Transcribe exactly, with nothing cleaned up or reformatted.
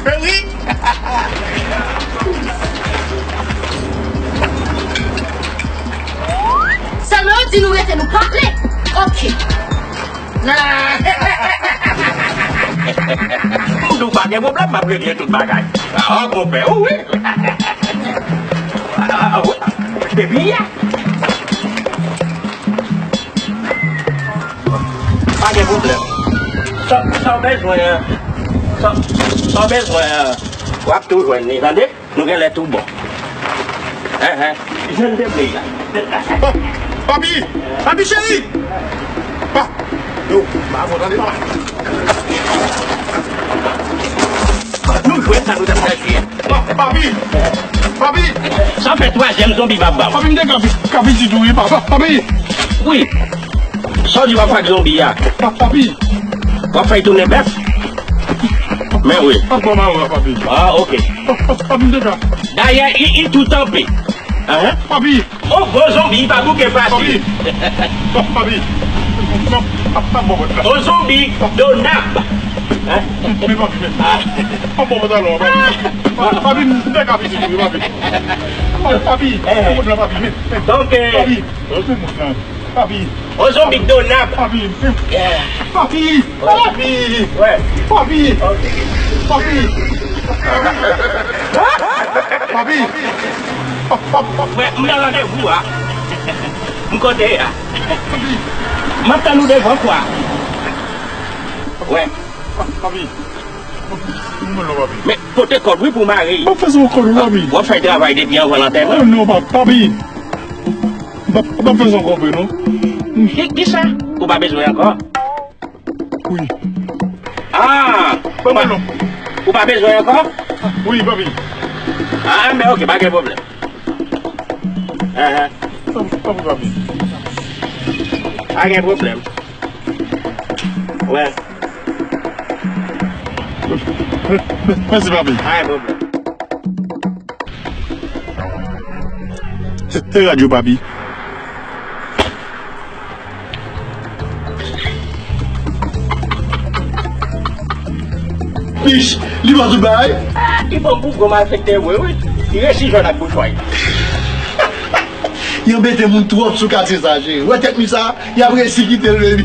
Cheri. Sèlman yo di nou rete, nou pa vle. Ok. M di w pa gen pwoblèm, m ap regle tout bagay. Ah, konpè, wi, wi. Ah, wi. Depi yè. Pa gen pwoblèm. Sa, sa w bezwen an, sa, sa w bezwen an, w ap tou jwenn li, tande? Nou genlè tou bon. Enhen. Jan n te vle la. Pa-, papi! Papi cheri! Pa-, yo, pa bon, tande, papa. Nou jwenn sa nou t ap chèche. Pa-, papi! Papi! Sa fè twazyèm zonbi m ap ba w. Papi, m te ka vi-, ka vizit ou, wi, papa. Papi! Wi. Sa w di w ap fè ak zonbi a? Pa-, papi! W ap fè l tounen bèf? Men wi. Pa pran mawon an, papi. Ah, ok. Pa-, pa-, papi, m te ka. Dayè, i, i tou tanpe. Ahan. Papi! On bon zonbi pa bouke fasil. Papi. Pa-, papi. Pa, pa, pa bon bòt la. On zonbi donab. Hein? Men papi, men. Ah. Pa bon bòt la non, papi. Pa-, papi, m te ka vizit ou, papi. Pa-, papi, eh, men bòt la, papi, men, men. Donk, eh, papi, men bòt la. Papi. On zonbi donab. Papi, men. Yeah. Papi. Wè. Papi! Wè. Papi! Ok. Papi! Papi! Papi! Wè, m nan randevou a. M kote a. Papi! M ap tann ou devan kwa. Wè. Papi! Mwen non, papi. Men pote kòd wi pou mare. M ap fè sa yon kòd wi, papi. W ap fè travay depi anvan lantèman. Oh non, pa-, papi! M p ap, m p ap fè sa ankò vre non. Ki, kisa? Ou pa bezwen ankò? Wi. Ah! Ou pa, ou pa bezwen ankò? Wi, papi. Ah, men ok, pa gen pwoblèm. Ahan. Tanpri, tanpri, papi. Pa gen pwoblèm. Wè. Mèsi, papi. Pa gen pwoblèm. Se, se radyo, papi. Pich, li ban tout bagay. Ah, li bon pou gwo malfektè vre, wi. Li resi jwenn ak bouchwa l. Li anbete moun twòp sou katye sa, cheri. Wè tèt mi sa, li ap resi kite l, baby.